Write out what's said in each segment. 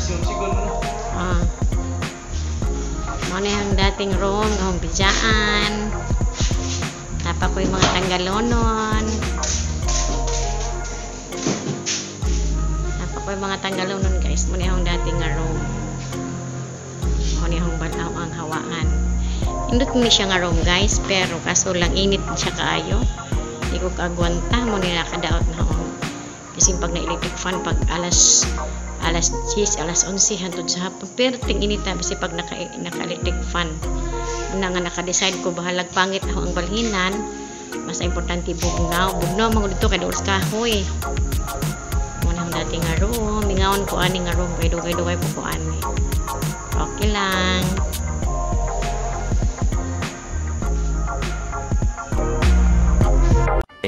Ah. Mao ni ang dating room nga akong bidyaan. Tapa ko yung mga tanggalonon. Tapa ko yung mga tanggalonon, guys. Mao ni akong dating nga room. Mao ni akong balaw ang hawaan. Indot ni siya nga room, guys, pero kaso lang init siya kaayo. Di ko kaagwanta mo ni nakadaot na ako. Kasi pag na electric fan pag alas alas 10, alas 11 hantod sa hapon, pero ting init ta basi pag naka electric fan. Una nga naka-decide ko bahalag pangit ako ang balhinan, mas importante bugnaw. Bugnaw man dito kay dool sa kahoy. Mo na ang dati nga room, mingaon ko ani nga room kay dugay-dugay po ko ani. Okay lang.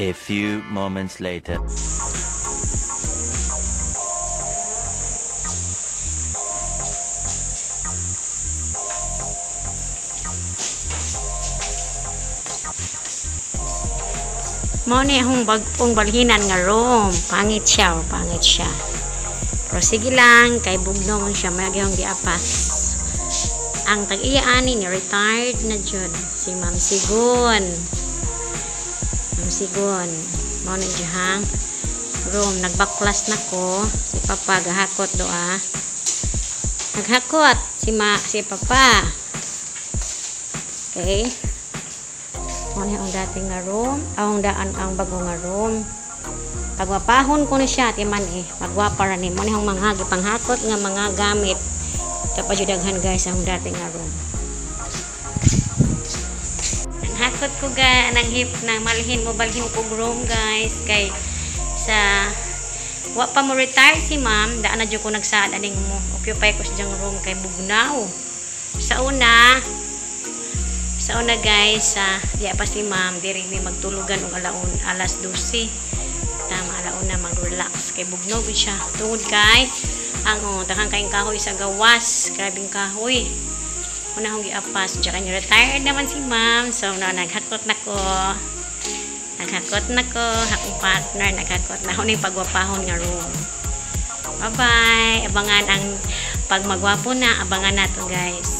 A few moments later. Mao ni akong bag-ong balhinan nga room. Pangit siya, oh, pangit siya. Pero sige lang, kay bugno man siya, may agihong giapas. Ang tag-iya ani ni retired na jud si Ma'am Sigon. Ma'am Sigon. Mao ni diyang room. Nagbaklas na ko. Si Papa gahakot doa. Naghakot si Papa. Okay. Mao ni ang dating nga room, ang daan ang bago nga room. Pagwapahon ko ni siya, ti man eh, magwapa ra ni. Mao ni ang mga gipanghakot nga mga gamit. Dapat jud daghan, guys, ang dating nga room. Ang hakot ko ga nang hip nang malhin mo balhin ko room, guys, kay sa wa pa mo retire si ma'am, daan na jud ko nagsaad aning mo occupy ko sa diyang room kay bugnaw. Sa una guys, sa diya pa si ma'am, diri mi magtulugan og alaon alas 12. Tama alauna mag-relax kay bugnaw gud siya. Tungod kay ang oh, daghang kaayong kahoy sa gawas, grabeng kahoy. Una akong giapas, diya kanya retired naman si ma'am. So na naghakot na ko. Naghakot na ko, akong partner naghakot na ako ning pagwapahon nga room. Bye-bye. Abangan ang pag magwapo na, abangan nato, guys.